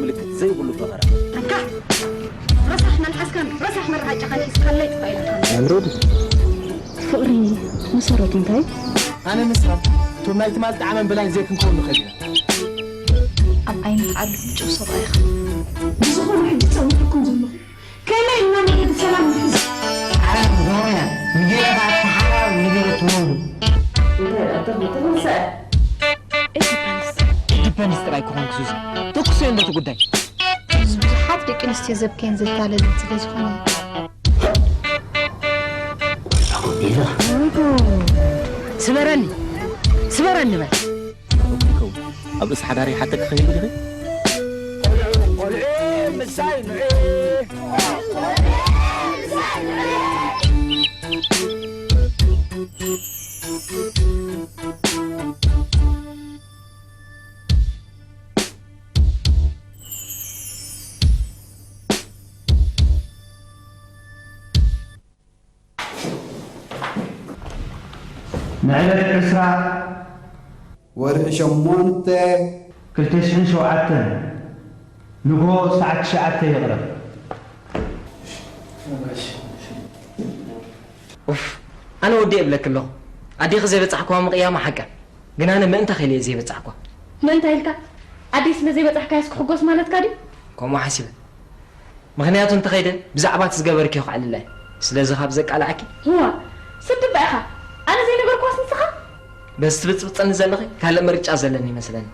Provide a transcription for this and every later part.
ምልክት ዘይብሉ ፈኸራ። ኣንታ ረሳሕ መልሓስካን ረሳሕ መርዓጫኻን ሒዝካለይ ጥፋእ ኢልካ። ኣልሮዲ። ፍቕሪ መሰረቱ እንታይ? ኣነ ንስኻ እቶም ናይ ትማል ጣዕመን ብላይን ዘይክንከውን ንኽእል ኢና። ኣብ ዓይኒ ዓዱ ምጭው ሰብኣይኻ። ብዝኾነ ሕጂ ጸዊዕኩም ዘለኹ ከመይ ኢልና መገዲ ሰላም ንሕዝ? ዓረብ ሮምያ ንጌታኻ ተሓራር ንገረትዎ ኢሉ። እንታይ ደኣ ተኽሉ ተኸልሰ? ኢንዲፐንስ ጥራይ ክኾንክ ሱዚ። ተኩሰዮ እንዶ እቲ ጉዳይ። ብዙሓት ደቂ ኣንስትዮ ዘብከየን ዘታለለን ስለ ዝኾነ እዩ። ስበረኒ፣ ስበረኒ በል። ይኸውን ኣብ ርእሲ ሓዳር ይሓተክ ኸይድ ዲኺ? ቆልዑ ምሳይ ንዑ። ንዕለት ዕስራ ወርሒ ሸሞንተ ክልተ ሽሕን ሸውዓተን ንግሆ ሰዓት ትሽዓተ ይቕረብ። ኡፍ፣ ኣነ ወዲ እብለኪ ኣለኹ። ኣዴኺ ዘይበጻሕክዋ ምቕያማ ሓቃ። ግን ኣነ ምእንታ ኸይለ እየ ዘይበጻሕክዋ። ምእንታ ኢልካ? ኣደይ ስለ ዘይበጻሕካያስ ክሕጎስ ማለትካ ድዩ? ከምኡ ሓሲበ። ምኽንያቱ እንተኸይደ ብዛዕባ እቲ ዝገበርክዮ ከዕልላ እየ። ስለዚ ካብ ዘቃልዓኪ። እዋ፣ ስድባ ኢኻ። ኣነ ዘይነገርክዋስ ንስኻ? በዚ ትብጽብጸኒ ዘለኺ ካልእ ምርጫ ዘለኒ ይመስለኒ።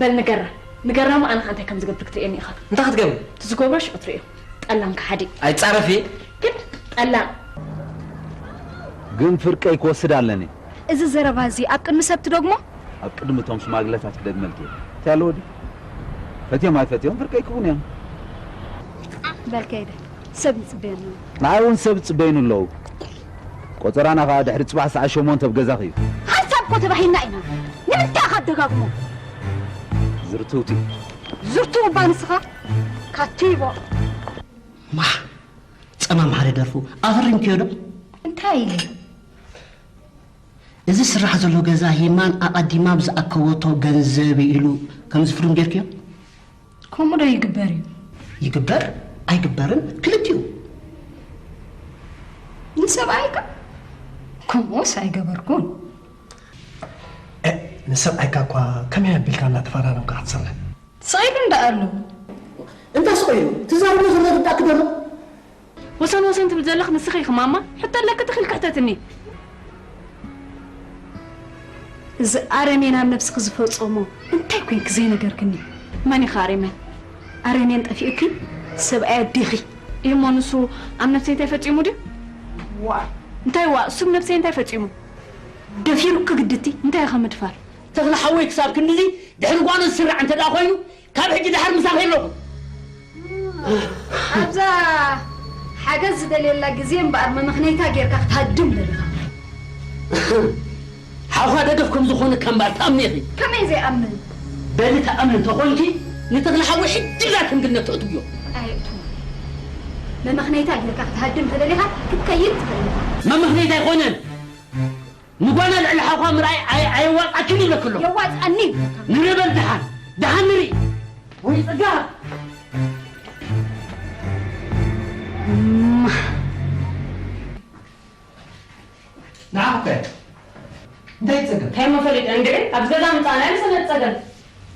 በል ንገራ። ንገራ እሞ ኣነ ኸኣ እንታይ ከም ዝገብር ክትርእየኒ ኢኻ። እንታይ ክትገብሪ? እቲ ዝገብሮ ሽዑ ትርእዮ። ጠላም ከሓዲ። ኣይጻረፊ። ግን ጠላም። ግን ፍርቀይ ክወስድ ኣለኒ። እዚ ዘረባ እዚ ኣብ ቅድሚ ሰብ ትደግሞ? ኣብ ቅድሚ እቶም ሽማግለታት ክደግመልኪ እየ። እንታይ ኣለዎ ድዩ? ፈትዮም ኣይፈትዮም ፍርቀይ ክቡን እዮም። በል ከይደ። ሰብ ይጽበየኒ። ንዓይ እውን ሰብ ይጽበዩኒ ኣለዉ። ቆጸራና ከኣ ድሕሪ ጽባሕ ሰዓት ሸሞንተ ኣብ ገዛኺ እዩ። ሓንሳብ እኮ ተባሂልና ኢና። ንምንታይ ኢኻ ትደጋግሞ? ዝርትውቲ። ዝርትው እባ ንስኻ። ካቲቦ። ማሕ ጸማም ሓደ ደርፉ ኣፍሪምክዮ ዶ? እንታይ ኢለ? እዚ ስራሕ ዘሎ ገዛ ሂማን ኣቐዲማ ብዝኣከበቶ ገንዘብ ኢሉ ከም ዝፍርም ጌርክዮ? ከምኡ ዶ ይግበር እዩ? ይግበር ኣይግበርን ክልቲኡ። ንሰብኣይካ ከምኡስ ኣይገበርኩን። እ፣ ንሰብኣይካ እኳ ከመይ ኣቢልካ እናተፈራረምካ ክትሰርሕ? ስቕ ኢሉ እንዳ ኣሎ። እንታይ ስቕ ኢሉ? ትዛረቦ ዘሎ ርዳእኪ ዶ ኣሎ? ወሰን ወሰን ትብል ዘለኽ ንስኺ ኢኺ ማማ፣ ሕቶ ኣለኪ ተኺልኪ ሕተትኒ። እዚ ኣረሜን ኣብ ነብስኺ ዝፈጸሞ እንታይ ኮይንኪ ዘይነገርክኒ? መን ኢኻ ኣረሜን? ኣረሜን ጠፊኡኪ ሰብኣይ ኣዴኺ። እሞ ንሱ ኣብ ነብሰይ እንታይ ፈጺሙ ድዩ? ዋእ። እንታይ ዋእ? እሱ ኣብ ነብሰይ እንታይ ፈጺሙ? ደፊሩኪ ግድቲ። እንታይ ኢኻ ምድፋር? ተኽለ ሓወይ ክሳብ ክንድዚ ድሕሪ ጓኖት ዝስራዕ እንተ ደኣ ኮይኑ ካብ ሕጂ ደሓር ምሳኺ ኣለኹ። ኣብዛ ሓገዝ ዝደልየላ ግዜ እምበኣር መመኽነይታ ጌርካ ክትሃድም ደሊኻ። ሓውኻ ደገፍ ከም ዝኾነካ እምበኣር ትኣምኒ ኢኺ። ከመይ ዘይኣምን? በሊ ትኣምኒ እንተኾይንኪ ንተኽለ ሓወይ ሕጂ ብዛ ክንግነት ተእትውዮ። ኣየእትውን። መመኽነይታ ጌርካ ክትሃድም ተደሊኻ ክትከይድ ትኽእል ኢኻ። መመኽነይታ ኣይኮነን። ንጓና ልዕሊ ሓውኻ ምርኣይ ኣይ- ኣየዋጽኣክን ይብለኪ ኣለኹ። የዋጽኣኒ። ንርኢ በል ደሓን። ደሓን ንርኢ። ወይ ጽጋብ። ንዓኹ ከ እንታይ እዩ ጸገም? እንታይ እሞ ፈሊጠ እንድዒ፣ ኣብዚ ገዛ ምጻእና እዩ ዝሰነድ ጸገም።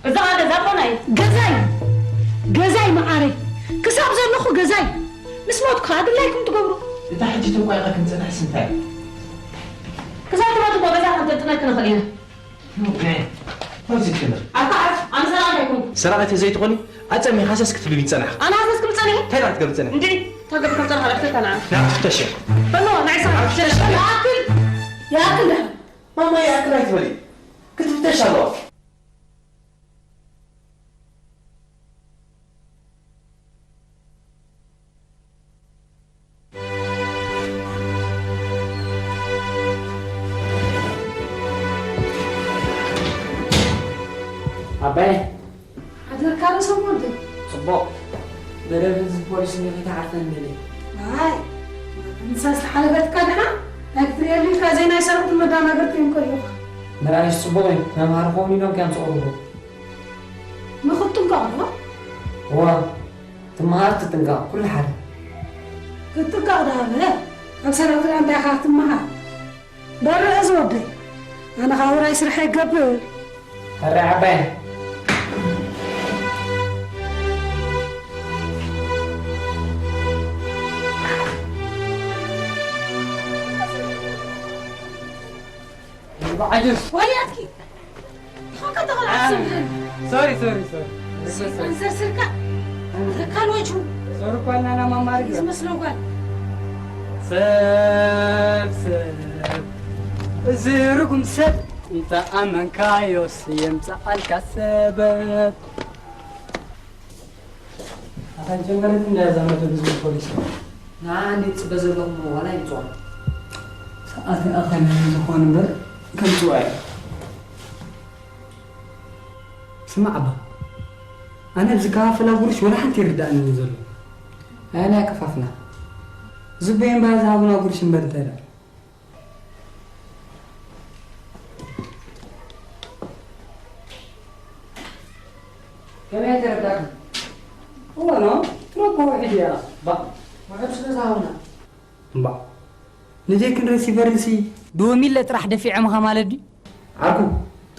እዚ ኸኣ ገዛ ኮና እዩ። ገዛይ! ገዛይ መዓረይ! ክሳብ ዘለኹ ገዛይ! ምስ ሞትኩ ኸኣ ድላይኩም ትገብሩ። እታ ሕጂ ተንቋይቐ ክንጸንሕስ እንታይ? ክሳብ ትሞት እኮ ገዛ ከንጠልጥለኪ ንኽእል ኢና። ኦኬ። እንታይ ዝግበር? ኣታ ዓፍ፣ ኣነ ሰራቒት ኣይኮንኩ። ሰራቒት ዘይትኾኒ፣ ኣጸሚኻ ሃሰስ ክትብሊ ዝጸናሕኺ። ኣነ ሃሰስ ክብል ጸኒሐ? እንታይ ደኣ ክትገብሪ ጸኒሕኪ? እንድዒ፣ እንታይ ክገብር ከም ጸንሐ ረኣኽቲ እታ ንዓ። ንዓ ክትፍተሽ እያ። በሎ፣ ንዓይ ሰራቒት ክትፍተሽ እያ። ይኣክል! ይኣክል ደኣ! ማማ ይኣክል ኣይትበሊ። ክትፍተሽ ኣለዋ። ኣባየ። ሓደርካ ርእሶም ወዲ። ጽቡቕ። መደብ ህዝቢ ፖሊስ እንዲኺ ተዓርፈኒ ደልየ። ኣይ፣ ንሳ ዝተሓለፈትካ ደሓ፣ እንታይ ክትርእየሉ ኢልካ? ዘይ ናይ ሰራዊት መዳናገርቲ እዮም ከርእዩኻ። ምርኣይስ ጽቡቕ እዩ። መምሃሪ ክኸውን ኢሎም ከ ኣምጽእዎ። ንኽጥንቀቕ ዶ? እዋ፣ ትመሃር ትጥንቀቕ፣ ኩሉ ሓደ። ክትጥንቀቕ ደኣ በለ። ኣብ ሰራዊት ደኣ እንታይ ኢኻ ክትመሃር? በርእ እዚ ወደይ። ኣነ ኸኣ ውራይ ስርሐ ይገብር። ሕራይ ዓባይ። በዓል ጁስ። ወያትኪ። ሶሪ፣ ሶሪ፣ ሶሪ። ስፖንሰርካ ተካል ወጁ። ሶሪ እኮ ኣለና ማማሪ። ዝመስሎ ጓል። ሰብ፣ ሰብ። እዚ ርጉም ሰብ እንተ ኣመንካዮስ የምጽኣልካ ሰበብ። ኣታ ጀመረት እንዳ እዛ መደብ ህዝቢ ፖሊስ። ንዓ እንዴት ጽበ ዘለኹም ዋላ ይምጽዋ። ሰዓት ኣኸለ ዝኾን እምበር ከምጽዋ እየ። ስማዕ ኣባ፣ ኣነ ብዝከፋፍላ ጉርሽ ወላ ሓንቲ ይርዳእኒ ዘሎ። ኣየናይ ከፋፍላ? ዝቦ እምባ ዝሃቡና ጉርሽ እምበር እንታይ ደኣ? ከመይ ተረዳእካ? እወ፣ ኖ፣ ትረብሖ ውሒድ እያ። ባ፣ ውሑድ ስለ ዝሃቡና። እምባእ፣ ንጀክን ሪሲቨርን ሲ ድወ ሚለ ጥራሕ ደፊዖምኻ ማለት ድዩ? ዓርኩ፣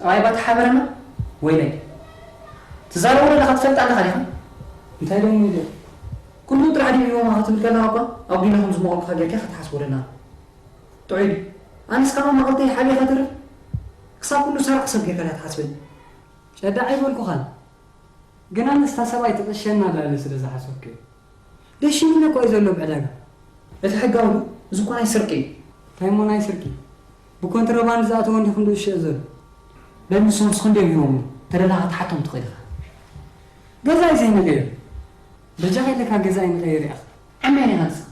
ጠባይ ባታ ሓበረና ወይለይ። ትዛረቦ ዘለኻ ትፈልጥ ኣለኻ ዲኻ? እንታይ ደሞ ኢለ? ኩሉ ጥራሕ ድዩ ሂቦምኻ ክትብል ከለኻ እኳ፣ ኣብ ዲና ከም ዝመቐልኩኻ ጌርካ ኢኻ ትሓስቦ ደለኻ። ጥዑይ ድዩ? ኣነስ ካብ ኣማኸልተይ ሓቢኻ ትርፍ? ክሳብ ኩሉ ሰራቒ ሰብ ጌርካ ድያ ትሓስበኒ? ጨዳ ኣይበልኩኻን። ግን ኣነስ እታ ሰብኣይ ትቕሸና ኣላ ኢለ ስለ ዝሓሰብኩ እየ። ደሽሙኒ እኮ እዩ ዘሎ ብዕዳጋ። እቲ ሕጋዊ ድዩ? እዚ እኮ ናይ ስርቂ እዩ። እንታይ እሞ ናይ ስርቂ? ብኮንትሮባንድ ዝኣተወ እንዲኹም ዶ ዝሸጥ ዘሎ? በል ንሶምስ ክንደዮም ሂቦምሉ? ተደላኻ ክትሓቶም ትኽእል ኢኻ። ገዛይ ዘይንቕይር። በጃኻ ኢለካ ገዛይ ንቐይር ኢኻ። ዓመይ ኢኻ ንስኻ።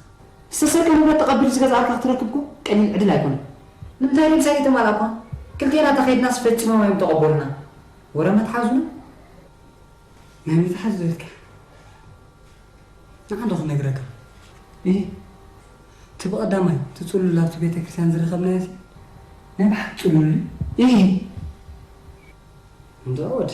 ዝተሰርቀ ንብረት ተቐቢሉ ዝገዝኣልካ ክትረክብ እኮ ቀሊል ዕድል ኣይኮነን። ንምንታይ ድዩ ምሳይ ዘይተማልኣ እኳ? ክልቴና ተኸይድናስ ፈጺሞም እዮም ተቐበሉና። ወረ መትሓዙና? ናይ ምትሓዝ ዶ ኢልካ? ንዓ ዶ ክነግረካ? እህ፣ እቲ ብቐዳማይ፣ እቲ ጽሉል ኣብቲ ቤተ ክርስቲያን ዝረኸብናዮ ሲ? ናይ ብሓቂ ጽሉል እዩ? እህ። እንዶ ወዲ።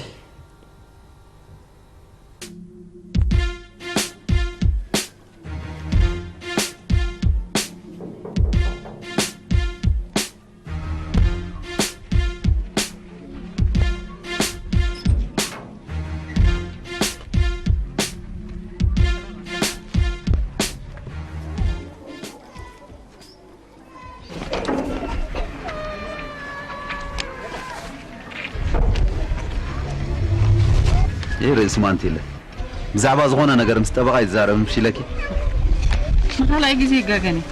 ይህ ርእስ ማንቲለ ብዛዕባ ዝኾነ ነገር ምስ ጠበቓ ይዛረብ ምሽ ኢለኪ? ንኻልኣይ ግዜ ይጋገን እዩ።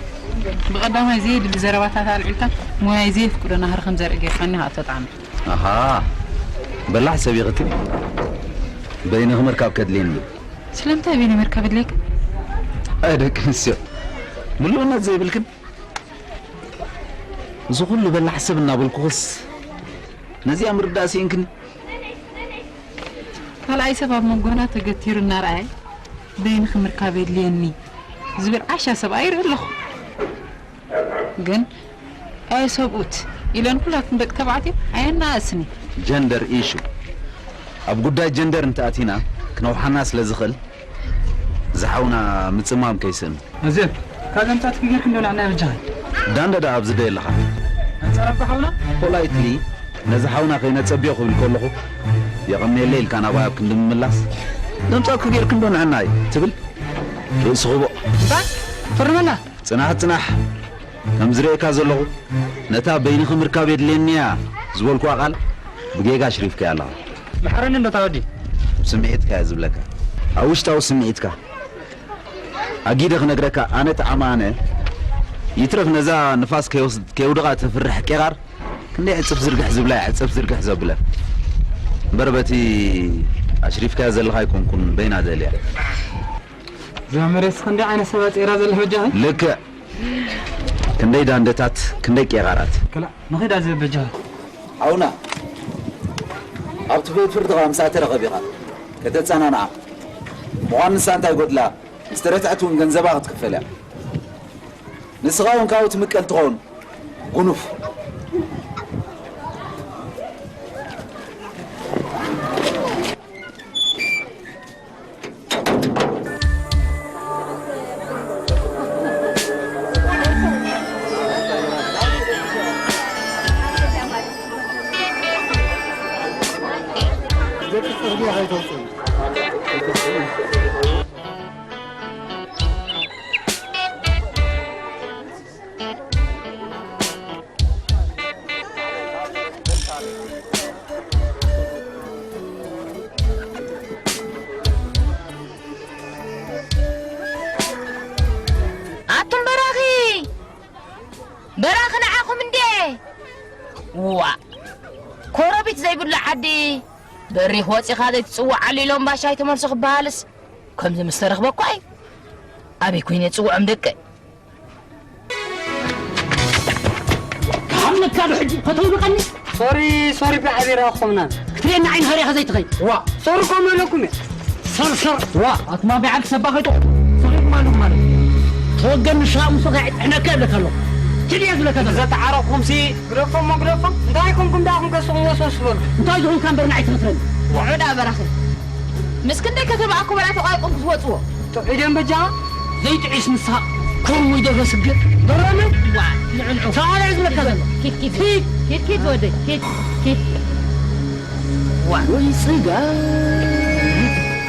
ብቐዳማይ ዘየድሊ ዘረባታት ኣልዒልካ ሞያይ ዘየፍቅዶ ናህሪ ከም ዘርኢ ጌርካኒ ኢኻ እተጥዓመ። ኣሃ፣ በላሕ ሰብ ኢኺ ትብል። በይንኺ ምርካብ ከድልየኒ እዩ። ስለምንታይ በይነይ ምርካብ የድልየካ? ኣይ ደቂ ኣንስትዮ፣ ምሉእነት ዘይብልክን። እዚ ኩሉ በላሕ ሰብ እናበልኩኽስ ነዚኣ ምርዳእ ስኢንክኒ። ካልኣይ ሰብ ኣብ መንጎና ተገቲሩ እናረኣየ በይንኺ ምርካብ የድልየኒ ዝብል ዓሻ ሰብኣይ ይርኢ ኣለኹ። ግን ኣየ ሰብኡት ኢለን ኩላትን ደቂ ተባዕትዮ ኣየናእስኒ። ጀንደር ኢሹ ኣብ ጉዳይ ጀንደር እንተኣቲና ክነውሓና ስለ ዝኽእል ዝሓውና ምጽማም ከይስእን። ኣዜብ፣ ካብ ዘምጻእትኪ ጌርኪ እንዶ ንዓና በጃኺ። ዳንደ ደኣ ኣብዚ ዶ የለኻ? ኣንጻር ኣባ ሓውና? ፖላይትሊ ነዚ ሓውና ከይነጸብዮ ክብል ከለኹ የቐንየለይ ኢልካ ናባይ ኣብ ክንዲ ምምላስ ዘምጻእኩ ጌርኪ እንዶ ንዕናይ ትብል ርእሲ ክቦ። እንታይ? ፈርመላ። ጽናሕ ጽናሕ። ከም ዝርእየካ ዘለኹ ነታ በይንኺ ምርካብ የድልየኒ እያ ዝበልኩዋ ቃል ብጌጋ ኣሽሪፍካያ ኣለኻ። መሓረኒ እንዶ እታ ወዲ። ስምዒትካ እየ ዝብለካ። ኣብ ውሽጣዊ ስምዒትካ ኣጊደ ክነግረካ ኣነ ጣዕሚ ኣነ ይትረፍ ነዛ ንፋስ ከይወስድ ከየውድቓ ተፍርሕ ቄቓር ክንደይ ዕጽፍ ዝርግሕ ዝብላ እያ ዕጽፍ ዝርግሕ ዘብለን። እምበር በቲ ኣሽሪፍካያ ዘለኻ ኣይኮንኩን በይና ደልያ። እዛ መሬትስ ክንደይ ዓይነት ሰባት ጸይራ ዘላ በጃኺ? ልክዕ። ክንደይ ዳንደታት፣ ክንደይ ቄቓራት። ክላ፣ ንኺዳ ዝብል በጃኺ። ሓውና፣ ኣብቲ ቤት ፍርድኻ ምሳኣ ተራኸብ ኢኻ። ከተጸናንዓ። ምዃን ንሳ እንታይ ጎድላ? ምስ ተረትዐት እውን ገንዘባ ክትክፈል እያ። ንስኻ እውን ካብኡ ትምቀል ትኸውን። ጉኑፍ። ዘይብሉ ዓዲ በሪኽ ወፂኻ ዘይትፅውዓሉ ኢሎም ባሻይ ተመልሱ ክበሃልስ ከምዚ ምስ ተረኽበ እኳ እዩ። ኣበይ ኮይነ ፅውዖም ደቀ? ክሓምለካ ዶ ሕጂ ከተውድቐኒ? ሶሪ፣ ሶሪ፣ ብዓቢራ ኣኾምናን። ክትርእየኒ ዓይኒ ኸሪኻ ዘይትኸይድ። ዋ፣ ሶሪ ኮም ኣለኩም እየ። ሰርሰር። ዋ፣ ኣትማ ብዓል ሰባ ኸይዱ። ሰኺድ ማሉ ማለት። ተወገን ንሻ ምስ ኸዓ ይጥሕነካ ይብለካ ኣሎ። ትድያ ዝብለካ ዘሎ። ዘተዓረቕኹምሲ ግደፎም፣ ግደፎም። እንታይ ኮንኩም ደኣ ክንከስኹም ወስወስ በሉ። እንታይ ዝኾንካ እምበር ንዓይ ትመትረኒ። ውዑዳ በራኺ። ምስ ክንደይ ከተማ ኣኮበላ ተቋይቆም ክትወፅዎ? ጥዑይ ደም በጃ? ዘይጥዑይስ ንስኻ ኮርሙይ ደብረ ስግእ። ደረመ? ዋ፣ ንዑ፣ ንዑ። ሰብኣይ ዝብለካ ዘሎ። ኪድ፣ ኪድ። ኪድ። ኪድ፣ ኪድ ወደይ። ኪድ፣ ኪድ። ዋ። ወይ ጽጋ።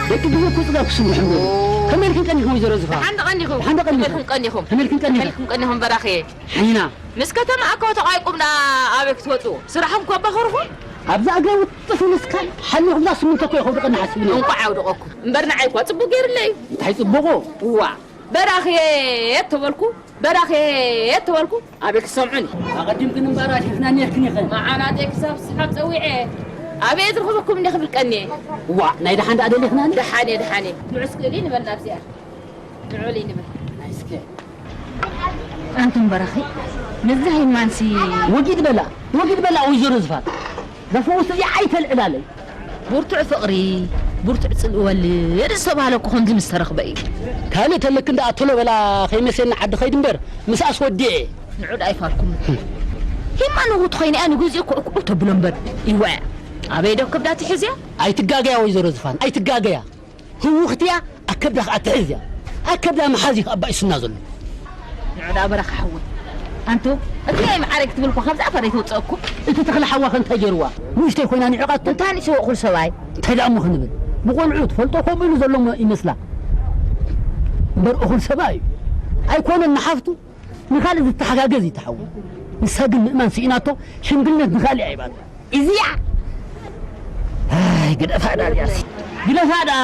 ደቂ ግዜ እኮ ጽጋ ክስምሑ እምበር። ከመይ ኢልክን ቀኒኹም ወይዘሮ ዝፋ? ሓንደ ቀኒኹም። ሓንደ ቀኒኹም። ከመይ ኢልኩም ቀኒኹም? ከመይ ኢልክን ቀኒኹም? ከመይ ኢልኩም ቀኒኹም በራኺ? ሕና። ምስ ከተማ ኣኮ ተቋይቁምና ኣበይ ክትወጹ? ስራሕኩም እኮ ኣባኸርኹም? ኣብዛ እግረ ውጥፍ ኢልስካ ሓሊኹም እዛ ስሚንቶ እኮ ይኸውድቀና ሓሲብኒ። እንቋዕ ኣውደቐኩም። እምበር ንዓይ እኳ ጽቡቕ ገይርለይ። እንታይ ጽቡቑ? እዋ፣ በራኽየ ተበልኩ፣ በራኽየ ተበልኩ፣ ኣበይ ክትሰምዑኒ? ኣቐዲምክን እምበኣር ኣልሒኽና ኔርክን ኢኽን። መዓናተይ ክሳብ ስሓብ ጸዊዐ፣ ኣበይ ዝረኽበኩም እንደ ክብል ቀንየ። እዋ፣ ናይ ደሓን ደኣ ደሊኽናኒ? ደሓን እየ፣ ደሓን እየ። ንዑ እስኪ እሊ ንበል ናብዚኣ። ንዑ እሊ ንበል። ናይ እስከ። ኣንቱም በራኺ፣ ነዛ ሂማንሲ ወጊድ በላ፣ ወጊድ በላ ወይዘሮ ዝፋን። ዘፈውስ እዚኣ ኣይተልዕላለይ። ብርቱዕ ፍቕሪ፣ ብርቱዕ ጽልኢ ወልድ ዝተባህለ እኮ ከምዚ ምስ ተረኽበ እዩ። ካልእ ተለክን ደኣ ቶሎ በላ ከይመሴና ዓዲ ኸይድ እምበር፣ ምስኣስ ወዲኤ። ንዑ ደኣ ኣይፋልኩም። ሂማ ንውት ኾይነ እያ ንግዜኡ ኩዕኩዕ ተብሎ እምበር። ይወዐ። ኣበይ ዶ ከብዳ ትሕዝያ? ኣይትጋገያ ወይዘሮ ዝፋን፣ ኣይትጋገያ። ህውኽቲ እያ፣ ኣከብዳ ኸኣ ትሕዝ እያ። ኣከብዳ ምሓዝ እዩ ኣባኢሱና ዘሎ። ንዑ ደኣ በረኻ ሓወይ። ኣንቱ፣ እቲ ናይ መዓረይ ክትብል እኳ ካብዛ ኣፈር ኣይተውፅአኩም። እቲ ተኽለ ሓዋ ኸ እንታይ ገይርዋ? ንእሽተይ ኮይና ንዒቓቶ። እንታይ ንእሽተይ እኹል ሰብኣይ? እንታይ ደኣ እሞ ክንብል? ብቖልዑ ትፈልጦ ከምኡ ኢሉ ዘሎ እሞ ይመስላ። እምበር እኹል ሰብኣይ እዩ። ኣይኮነን ንሓፍቱ፣ ንኻልእ ዝተሓጋገዝ እዩ ተሓወ። ንሳ ግን ምእማን ስኢናቶ፣ ሽምግልነት ንኻልእ ኣይባን። እዚኣ ኣይ፣ ግደፋ ደኣ እዚኣስ። ግደፋ ደኣ፣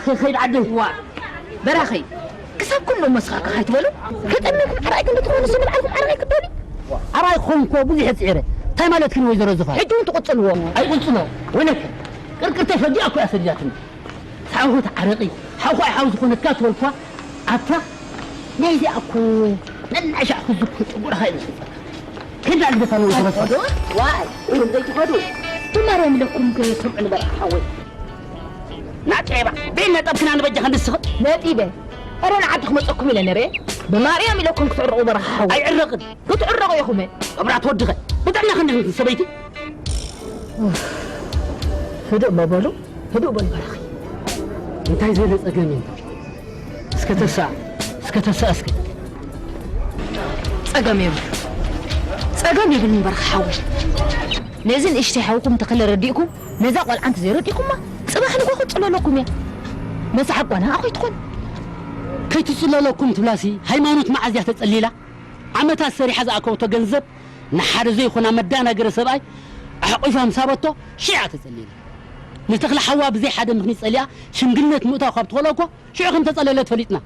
ከይከይድ ዓደይ። ዋ፣ በራኸይ፣ ክሳብ ኩሎም መስኻካ ኣይትበሉ። ከጠመኩም ኣርኣይ ክንዲ ትኾኑ ስም ንባዕልኩም ኣርኣይ ክትበሉ። ኣርኣይ ክኾን እኮ ብዙሕ እየ ጽዒረ። እንታይ ማለትክን ወይዘሮ ዝፋን? ሕጂ እውን ትቕጽልዎ። ኣይቕጽሎ። ወይለከ፣ ቅርቅርተይ ፈጊኣ እኮ እያ ሰዲዳትኒ። ሳዕኹት ዓረቂ፣ ሓውኳ ሓው ዝኾነትካ ትበልኳ፣ ኣታ ናይዚኣ እኮ ነናሻዕ ክዝኩ ጭጉርኻ እዩ ዝስፈካ። ከዳ ልደታ ነው ተበሳ። ዋይ፣ እሩም ዘይትኸዱ። ብማርያም ኢለኩም ከሰምዑ ንበርዓ ሓወይ። ናጨባ፣ ቤት ነጠብክና ንበጃ ክንድስኽ። ነጢበ። ኣረ ንዓዲ ክመጸኩም ኢለ ነረ። ብማርያም ኢለኩም ክትዕረቑ በርዓ ሓወይ። ኣይዕረቕን። ክትዕረቑ ኢኹም። እብራ ትወድኸ። ብጥዕና ክንድኽን ሰበይቲ። ኡፍ፣ ህድእ መበሉ፣ ህድእ በል በራኺ። እንታይ ዝበለ ጸገም እዩ? እስከ ተስኣ፣ እስከ ተስኣ እስከ። ጸገም የብሉ። ጸገም የብሉን በራኺ ሓወይ። ነዚ ንእሽተይ ሓውኩም ተኸለ ረዲእኩም፣ ነዛ ቆልዓ እንተ ዘይረዲእኩማ፣ ጽባሕ ንግሆ ክትጽለለኩም እያ። መሳሓቋና ኣኹይ ትኾን። ከይትጽለለኩም ትብላሲ፣ ሃይማኖት መዓዝ እያ ተጸሊላ? ዓመታት ሰሪሓ ዝኣከበቶ ገንዘብ ንሓደ ዘይኮና መዳናገሪ ሰብኣይ ኣሕቂፋ ምስ ሃበቶ ሽዓ ተጸሊላ። ንተኽለ ሓዋ ብዘይ ሓደ ምኽኒት ጸሊኣ ሽምግልነት ምእታው ካብ ትኸሎ እኮ ሽዑ ከም ተጸለለት ፈሊጥና።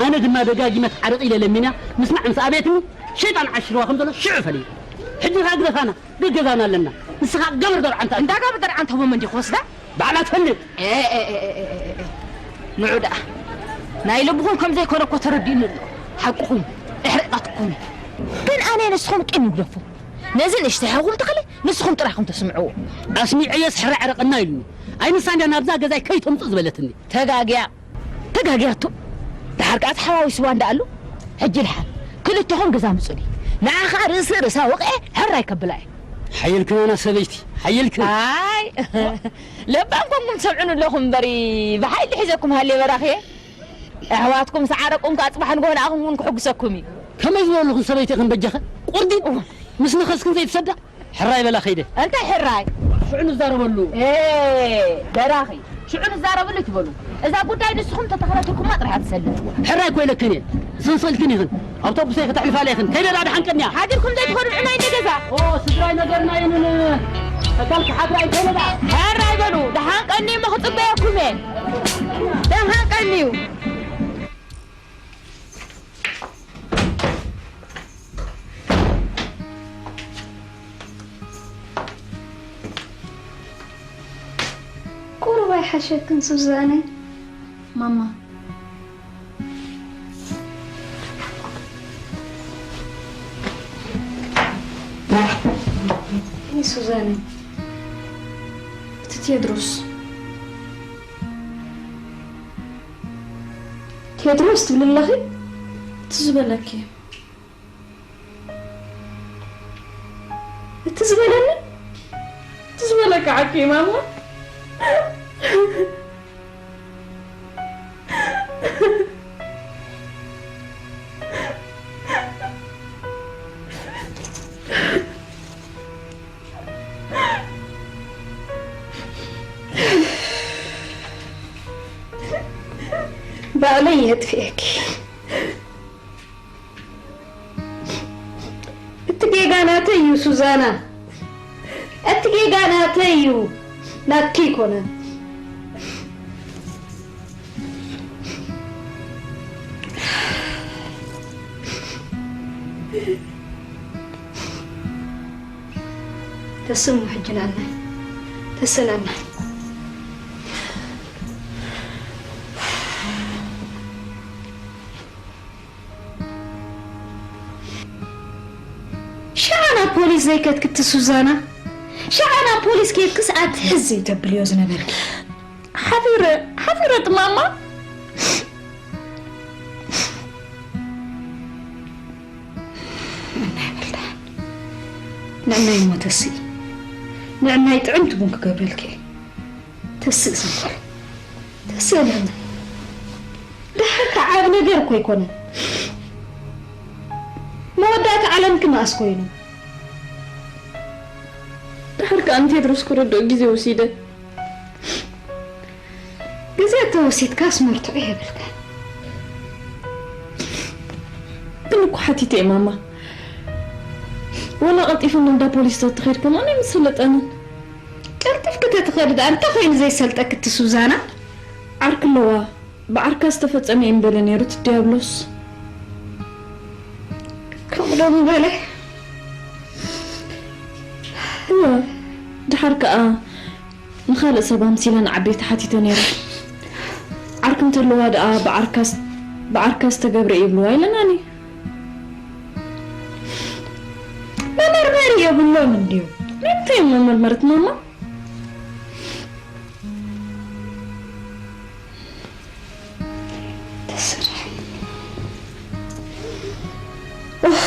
ኣነ ድማ ደጋጊመ ዓረቕ ኢለ ለሚና ምስማዕ ምስ ኣበየትኒ ሸይጣን ዓሽርዋ ከም ዘሎ ሽዑ ፈሊጠ። ሕጂ ከኣ ግደፋና። ገገዛና ኣለና። ንስኻ ገበር ደርዓንታ። እንዳ ገበር ደርዓንታ እሞ መን ድዩ ክወስዳ? ባዕላ ትፈልጥ። ኤ፣ ኤ፣ ኤ፣ ኤ፣ ኤ፣ ኤ፣ ኤ። ንዑ ደኣ። ናይ ልብኹም ከም ዘይኮነ እኮ ተረዲኡኒ ኣሎ። ሓቅኹም። እሕርቕ ናትኩም እዩ። ግን ኣነ ንስኹም ቂም ይግደፎ። ነዚ ንእሽተይ ሓውኹም ተኽለ ንስኹም ጥራይ ኢኹም ተስምዕዎ። ኣስሚዐዮስ ሕራይ ዕረቐና ኢሉኒ። ኣይ ንሳ እንድያ ናብዛ ገዛይ ከይተምጽእ ዝበለትኒ። ተጋግያ። ተጋግያቶ። ደሓር ከኣ ተሓዋዊስዋ እንዳ ኣሎ። ሕጂ ደሓር ክልተኹም ገዛ ምጹኒ። ንዓ ኸኣ ርእሲ ርእሳ ወቕዐ ሕራይ ከብላ እየ። ሓየልክን ኣና ሰበይቲ፣ ሓየልክን። ኣይ፣ ለባም ኮንኩም ትሰምዑኒ ኣለኹም እምበሪ፣ ብሓይሊ ሒዘኩም ሃልየ በራኽየ። ኣሕዋትኩም ምስ ዓረቁም ከኣ ጽባሕ ንግሆ ንኣኹም እውን ክሕጉሰኩም እዩ። ከመይ ዝበልኹን ሰበይቲ ኢኽን በጃኸ? ቁርዲን ምስ ነኸስክን ዘይትሰዳ? ሕራይ በላ ከይደ። እንታይ ሕራይ? ሽዑ ንዛረበሉ። ኤ፣ በራኺ። ሽዑ ንዛረበሉ ትበሉ። እዛ ጉዳይ ንስኹም ተተኸታተልኩማ ጥራሕ እያ ትሰልጥ። ሕራይ እኮ ኢለክን እየ። ዝኽስእልክን ኢኽን። ኣውቶቡሰይ ከተሕልፋ ኢኽን። ከይደ ደኣ ደሓን ቀንያ። ሓዲርኩም ዘይትኸዱ ንዑ ናይ ገዛ። ኦ፣ ስድራይ ነገርና የንን። ተካል ክሓድራ ኣይኮነ ደኣ። ሕራይ በሉ። ደሓን ቀንዩ እሞ ክጽበየኩም እየ። ደሓን ቀንዩ። ሓሸክን ሱዛነ። ማማ። ሄይ ሱዛነ። እቲ ቴድሮስ። ቴድሮስ ትብሊ ኣለኺ? እቲ ዝበለኪ። እቲ ዝበለኒ? እቲ ዝበለካ ዓርከይ ማማ። ባዕለይ የጥፍኤኪ። እቲ ጌጋ ናተይ እዩ ሱዛና፣ እቲ ጌጋ ናተይ እዩ፣ ናትኪ ኣይኮነን። ተስሙ ሕጂ ናና ተሰናና። ሸዓ ናብ ፖሊስ ዘይከድክቲ ሱዛና፣ ሸዓ ናብ ፖሊስ ኬድክስ ኣትሕዝ ዘይተብልዮ ዝነበርኪ። ሓፊረ፣ ሓፊረ ጥማማ። ንዕናይ በልዳ። ንዕናይ እሞ ተስኢ። ንዕናይ ጥዕምቲ ቡን ክገብረልኪ እየ። ተስእ ዝብል። ተስእ ንዕናይ። ደሓር ከዓብ ነገር እኮ ኣይኮነን። መወዳእታ ዓለምኪ መኣስ ኮይኑ? ደሓር ከኣ ንቴድሮስ ክርድኦ ግዜ ወሲደ። ግዜ ተወሲድካስ መርትዖ የብልካን። ግን እኮ ሓቲተ እየ ማማ። ወላ ቀልጢፉ እንዳ ፖሊስ ተትኸይድ ከማን ኣይምሰለጠንን። ቀልጢፍኪ ተትኸዲ ደኣ እንታይ ኮይኑ ዘይሰልጠኪ እቲ ሱዛና? ዓርኪ ኣለዋ። ብዓርካ ዝተፈጸመ እዩ ምበለ ነይሩ እቲ ዲያብሎስ። ከምኡ ዶ ምበለ? እወ፣ ድሓር ከኣ ንኻልእ ሰብ ኣምሲለ ንዓበይቲ ሓቲተ ነይረ። ዓርኪ እንተለዋ ደኣ ብዓርካ ስ-፣ ብዓርካ ዝተገብረ እዩ ይብልዋ ኢለናኒ። መመርመሪ የብሎም እንድዩ። ንምንታይ እዮም መመርመርቲ ማማ? ተስርሕ። ኡፍ።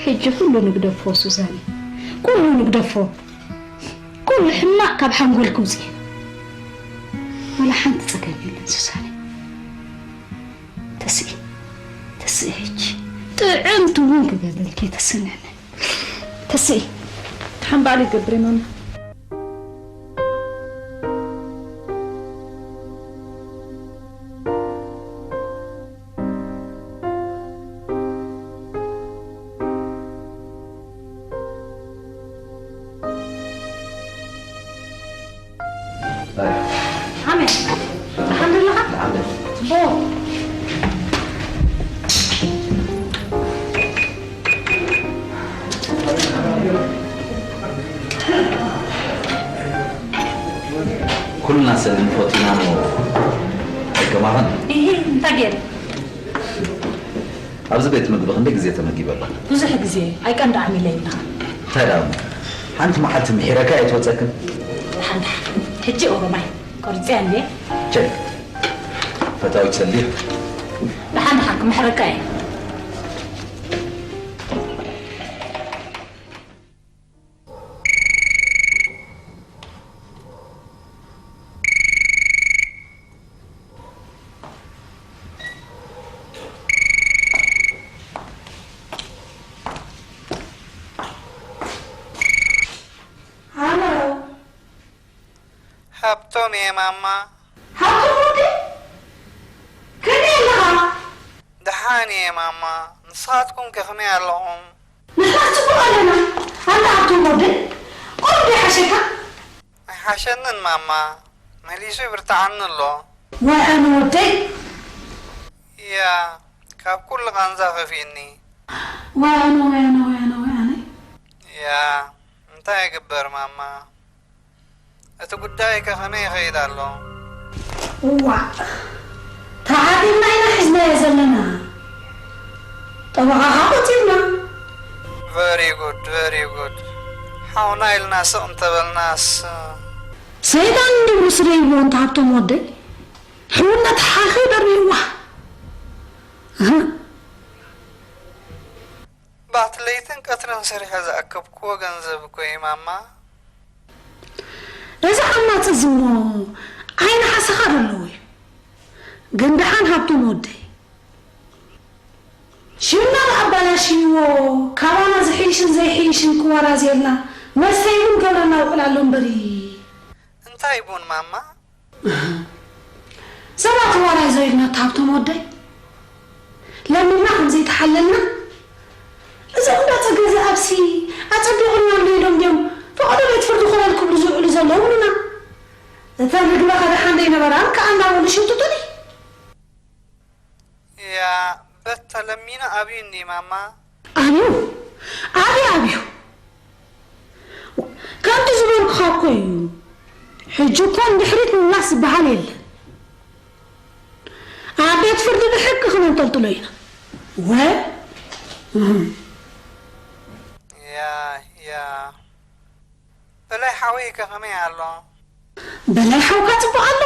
ሕጂ ኩሉ ንግደፎ ሱዛነ፣ ኩሉ ንግደፎ። ኩሉ ሕማቕ ካብ ሓንጎልኪ ውፅኢ። ወላ ሓንቲ ፀገም የለን ሱዛነ። ተስኢ፣ ተስኢ ሕጂ ጥዕምቲ እውን ክገብረልኪ ተስንዕነ። ተስኢ። ሓምባል ይገብር ማማ። ኣሜን። ደሓን ደለኻ? ደሓን ደለ። ጽቡቕ። ኩልና ሰብ ንፈቱ ኢና እሞ ኣይከማኻን። እሂ፣ እንታይ ገይረ? ኣብዚ ቤት ምግቢ ክንደይ ግዜ ተመጊበ ኣለኹ? ብዙሕ ግዜ። ኣይቀንዳዕን ኢለ ይብልኻ። እንታይ ደኣ እሞ? ሓንቲ መዓልቲ ምሒረካ ኣይትወጸክን? ደሓን ደሓን። ሕጂ ኦሮማይ ቆሪጸያ እንድየ። ቸክ። ፈታዊት ሰልዲ። ደሓን ደሓን ክምሕረካ እየ። ሃሎ። ሃብቶም እየ ማማ። ሃብቶም ወዲ? ከመይ ኣለኻ? ደሓን እየ ማማ። ንስኻትኩም ከ ከመይ ኣለኹም? ንሕና ጽቡቕ ኣለና። ኣንታ ሃብቶም ወዲ፣ ቁሩብ ዶ ይሓሸካ? ኣይሓሸንን ማማ። መሊሱ ይብርትዓኒ ኣሎ። ዋይ ኣነ ወደይ። እያ፣ ካብ ኩሉ ቃንዛ ከፊእኒ። ወይ ኣነ፣ ወይ ኣነ፣ ወይ ኣነ፣ ወይ ኣነ። ያ፣ እንታይ ይግበር ማማ? እቲ ጉዳይ ከ ከመይ ይኸይድ ኣሎ? እዋእ፣ ተዓጢቕና ኢና ሒዝናዮ ዘለና። ጠበቓኻ ቆጺርና። Very good, very good። ሓውና ኢልና ስቕ እንተበልናስ። ሰይጣን እንድብሩ ስለ ይብሎ እንተ ሃብቶም ወደይ። ሕውነት ሓኺ ደርብይዋ። እህ። ባት ለይትን ቀትርን ሰሪሐ ዝኣከብክዎ ገንዘብ እኮ እዩ ማማ። እዚ ዓማጺ እዚ እሞ ዓይኒ ሓሰኻ ዶ ኣለዎ እዩ? ግን ደሓን ሃብቶም ወደይ። ሽምና ኣባላሽይዎ፣ ካባና ዝሕይሽን ዘይሕይሽን ክወራዘየልና፣ መስተይ እውን ገብረና ውዕል ኣሎ እምበሪ። እንታይ ቡን ማማ? ሰባት ዋራይ ዘይልና እታ ሃብቶም ወደይ። ለሚና ከም ዘይተሓለልና፣ እዞም እንዳ ጸገ ዝኣብሲ ኣጸቢቑልና ኣሎ ኢሎም ድዮም ፈቐዶ ቤት ፍርዲ ኮለል ክብሉ ዝውዕሉ ዘለዉ ይብሉና። እተን ርግበ ከደሓ እንደይነበራ ከኣ እንዳበሉ ይሸውጥጡኒ። ያ፣ በታ ለሚና ኣብዩ እንዲ ማማ። ኣብዩ፣ ኣብዩ፣ ኣብዩ። ከምቲ ዝበልኩኻ እኮ እዩ። ሕጂ እኮ ንድሕሪት ምምላስ ዝበሃል የለን። ኣብ ቤት ፍርዲ ብሕጊ ክነንጠልጥሎ ኢና። ወ-፣ እህ። ያ፣ ያ። በላይ ሓወይ ከ ከመይ ኣሎ? በላይ ሓውካ ጽቡቕ ኣሎ።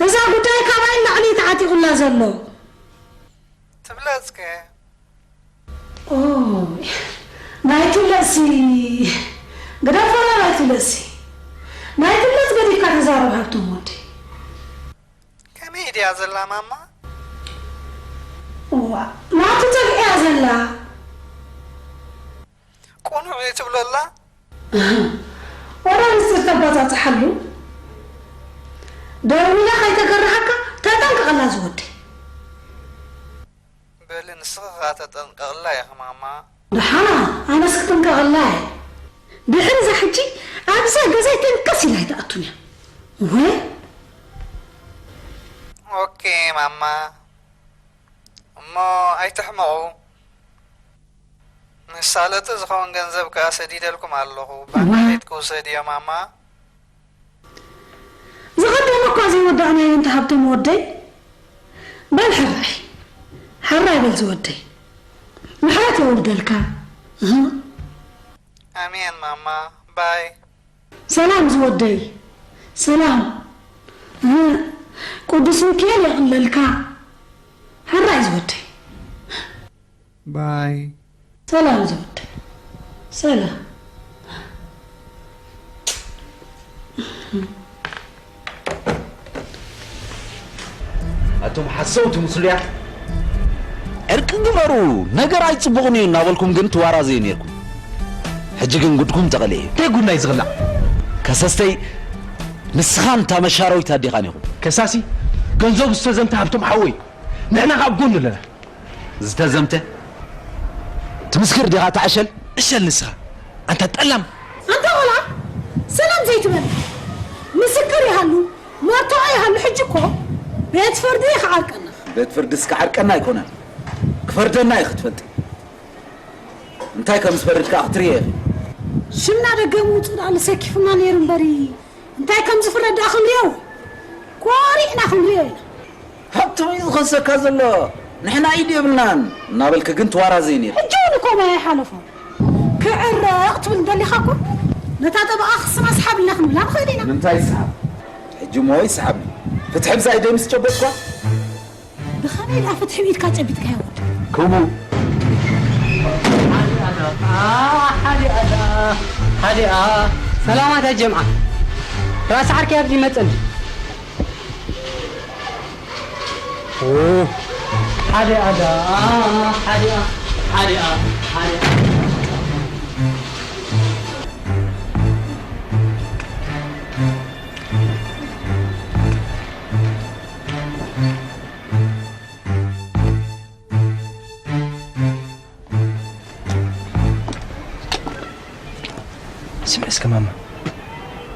እዛ ጉዳይ ካባይ ንላዕሊ እዩ ተዓጢቑላ ዘሎ። ትብለጽ ከ? ኦ፣ ናይ ትብለጽሲ፣ ግደፎ ናይ ትብለጽሲ። ናይ ትብለጽ ገዲፍካ ተዛረብ ሃብቶም ወደይ። ከመይ ድያ ዘላ ማማ? እዋ፣ ናቱ ጸግዒ እያ ዘላ። ቁኑዕ እዩ ትብሎ ኣላ? ወላ ምስጢር ተባጻጽሓሉ? ደዊላ ከይተገርሃካ ተጠንቀቐላ ዝወደይ። በሊ ንስኺ ኸኣ ተጠንቀቕላ ኢኺ ማማ። ደሓና፣ ኣነስ ክጥንቀቐላ እየ። ድሕሪ እዛ ሕጂ ኣብዛ ገዛይ ተንከስ ኢላ ኣይትኣቱን እያ። ወይ? ኦኬ ማማ። እሞ ኣይትሕመቑ። ንሳለጡ ዝኸውን ገንዘብ ከኣ ሰዲደልኩም ኣለኹ። ባንክ ዋ። ቤት ክውሰድ እዮ ማማ። ዝቐደመ እኳ ዘይወዳእናዮ እንተ ሃብቶም ወደይ። በል ሕራይ። ሕራይ በል ዝወደይ። ምሕረት የውርደልካ። እህ። ኣሜን ማማ። ባይ። ሰላም ዝወደይ። ሰላም። እህ። ቅዱስ ሚካኤል የቕለልካ። ሕራይ ዝወደይ። ባይ። ሰላም ዝወደይ። ሰላም። ኣቱም ሓሰውቲ ምስሉያት፣ ዕርቂ ግበሩ፣ ነገር ኣይጽቡቕን እዩ እናበልኩም ግን ትዋራዘዩ ነይርኩም። ሕጂ ግን ጉድኩም ተቐልየ እዩ። እንታይ ጉድና እዩ ዝቕላዕ? ከሰስተይ፣ ንስኻን እታ መሻረዊት ኣዴኻን ኢኹም። ከሳሲ፣ ገንዘቡ ዝተዘምተ ሃብቶም ሓወይ፣ ንሕና ካብ ጎኑ ኣለና። ዝተዘምተ ትምስክር ዲኻ? እታ ዕሸል። ዕሸል ንስኻ፣ ኣንታ ጠላም። ኣንታ ቆልዓ፣ ሰላም ዘይትበል። ምስክር ይሃሉ፣ መርትዖ ይሃሉ። ሕጂ እኮ ቤት ፍርዲ እዩ ክዓርቀና። ቤት ፍርድስ ክዓርቀና ኣይኮነን፣ ክፈርደና እዩ ክትፈልጢ። እንታይ ከም ዝፈርድ ከኣ ክትርእየ ኢኺ። ሽምና ደገ ምውጽእ ደኣ ልሰኪፉና ነይሩ እምበሪ፣ እንታይ ከም ዝፍረድ ደኣ ክንርእዮ፣ ኮሪዕና ክንርእዮ ኢና። ሃብቶም እዩ ዝኸሰካ ዘሎ፣ ንሕና ኢድ የብልናን እናበልኪ ግን ትዋራዘይ ነይርኪ። ሕጂ እውን እኮ ማይ ኣይሓለፎ። ክዕረቕ ትብል ደሊኻ እኮ፣ ነታ ጠበቓ ክስና ስሓብ ኢልና ክንብላ ንኽእል ኢና። ንምንታይ ይስሓብ? ሕጂ እሞ ይስሓብ። ፍትሒ ብዛ ኢደይ ምስ ጨበጥኳ። ብኸመይ ደኣ ፍትሒ ብኢድካ ጨቢጥካዮ ወዲ? ክቡ። ሓደ ኣዳ፣ ሓደ ኣዳ፣ ሓደ ኣ-፣ ሰላማት ያ ጀምዓ። ራስ ዓርኪ ኣብዚ ይመጸ እንዲ። ኦ፣ ሓደ ኣዳ፣ ሓደ ኣ-፣ ሓደ ኣ-፣ ሓደ ኣ-፣ ስምዒ እስከ ማማ፣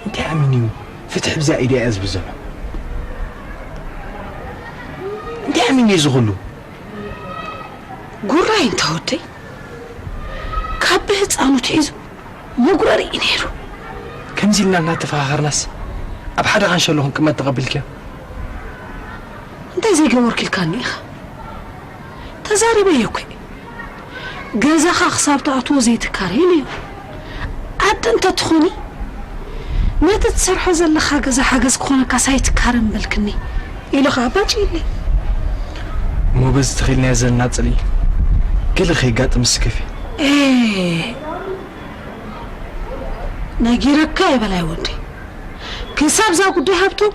እንታይ ኣሚኑ እዩ ፍትሒ ብዛ ኢደይ እያ ዝብል ዘሎ? እንታይ ኣሚኑ እዩ እዚ ኩሉ? ጉራይ እንተ ወደይ ካብ ብህፃኑ ትሒዙ መጉረሪ እዩ ነይሩ። ከምዚ ኢልና እናተፈኻኸርናስ ኣብ ሓደ ካንሸሎ ክንቅመጥ ተቐቢልክዮ? እንታይ ዘይገበርኩ ኢልካኒ ኢኻ? ተዛሪበዮ እኮ እየ። ገዛኻ ክሳብ ትኣትዎ ዘይትካረ ኢለዮ። ዓዲ እንተትኾኒ ነቲ ትሰርሖ ዘለኻ ገዛ ሓገዝ ክኾነካስ ኣይትካረ ምበልክኒ ኢሉ ኸዓ ባጭ ኢለይ። እሞ በዚ ተኺልናዮ ዘለና ጽልኢ ገለ ከየጋጥምስ ከፊ። ኤ፣ ነጊረካ እየ በላይ ወዲ። ክሳብ እዛ ጉዳይ ሃብቶም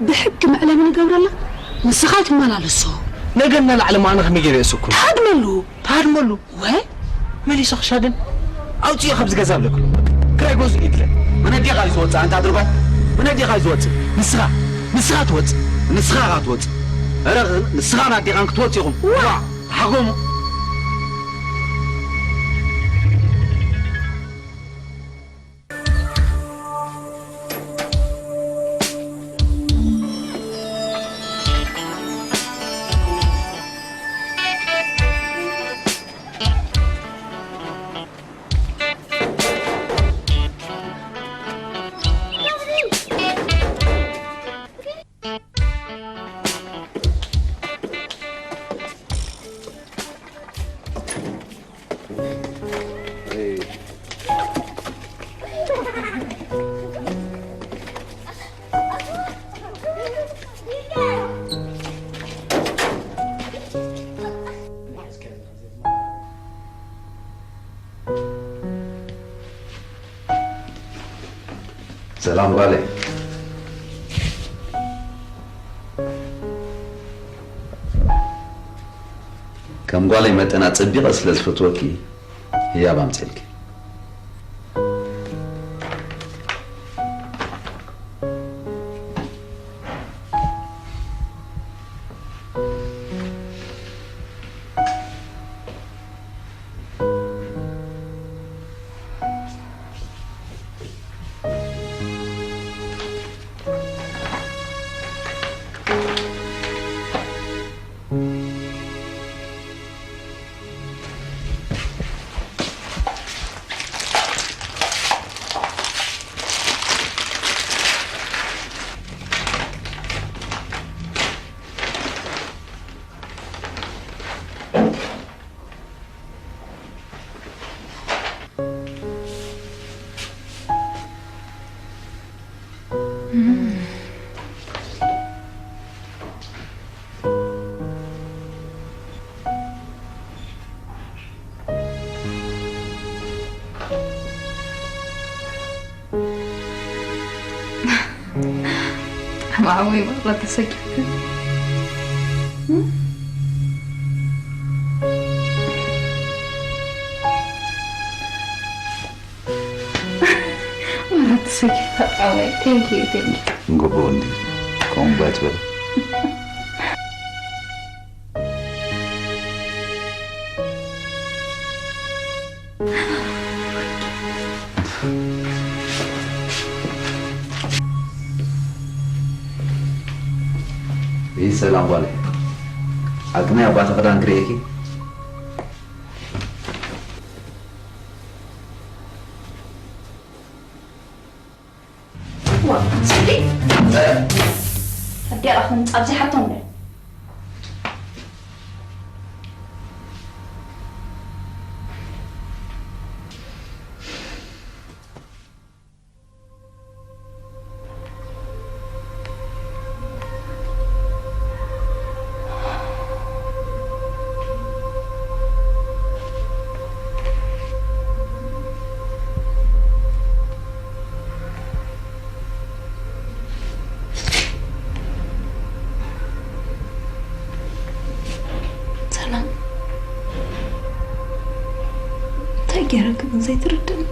ብሕጊ መዕለቢ ንገብረላ፣ ንስኻ ኣይትመላለሶ። ነገ እናላዕለ ማዕነ ከመይ ገይረ የእስኩም? ትሃድመሉ። ትሃድመሉ? ወ? መሊሶ ክሻድን ኣውፅዮ ካብዚ ገዛ ኣለኩ። ክራይ ገዝኡ ይድለ። መን ኣዴኻ እዩ ዝወፅእ ኣንታ ድርባይ? መን ኣዴኻ እዩ ዝወፅእ? ንስኻ፣ ንስኻ ትወፅእ። ንስኻ ኢኻ ትወፅእ። ኧረ ንስኻን ኣዴኻን ክትወፅኡ ኢኹም። ዋ! ተሓጎሙ። ሰላም ጓለይ። ከም ጓለይ መጠን ኣጸቢቐ ስለ ዝፈትወኪ ህያብ ኣምጽኤልኪ። ብጣዕሚ ዓብይ ማራ ተሰኪፍካ። ማራ ተሰኪፍካ ዓብይ። Thank you, thank you። እንጎቦ እንዲ ከምኡ ባይ ትበል። ይህ ሰላም ጓለይ፣ ኣብ ቅድሚ ኣባተ ክዳን ክርእየኪ። ዋ፣ ጽቡቕ። ኣዲኣ ኹን ጻብ ዘይሓቶም ዶ? ሰላም፣ እንታይ ገይረኪ ግን ዘይትርድእኒ?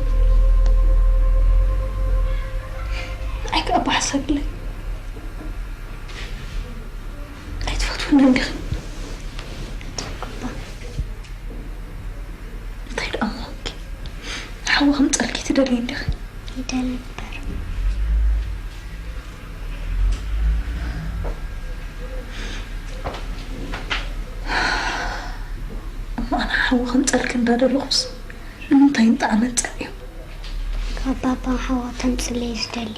ንዓይ ከኣ ብሓሳብ ኢለይ። ኣይትፈትውንን ዲኺ? እንታይ ደኣ ምዃንኪ? ሓዊ ከምጸልኪ ትደልዪ እንዲኺ? ይደሊ እምበር። እሞ ኣነ ከምፀልኪ እንዳደለኹስ ንምንታይ ንጣዕመ ፀልዮ? ካብ ባባ ሓዋ ተምፅለይ ዝደሊ።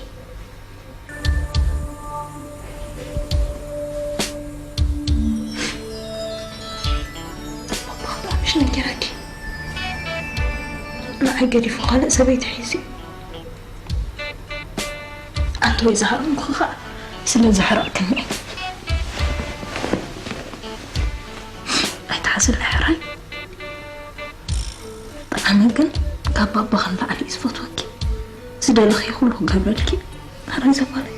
ባባኽ ብጣዕሚ ሽነገረኪ። ንዓይ ገዲፉ ካልእ ሰበይቲ ሒዙ። ኣንተ ወይ ዝሃረምኩ ከዓ ስለ ዘሕረቕክኒ። ኣይትሓዝለይ ሕራይ። ብጣዕሚ ግን ካብ ባባኽን ላዕሊ እዩ ዝፈትወኪ። ዝደለኽዮ ኩሉ ክገብረልኪ። ሕራይ ዘጓለይ።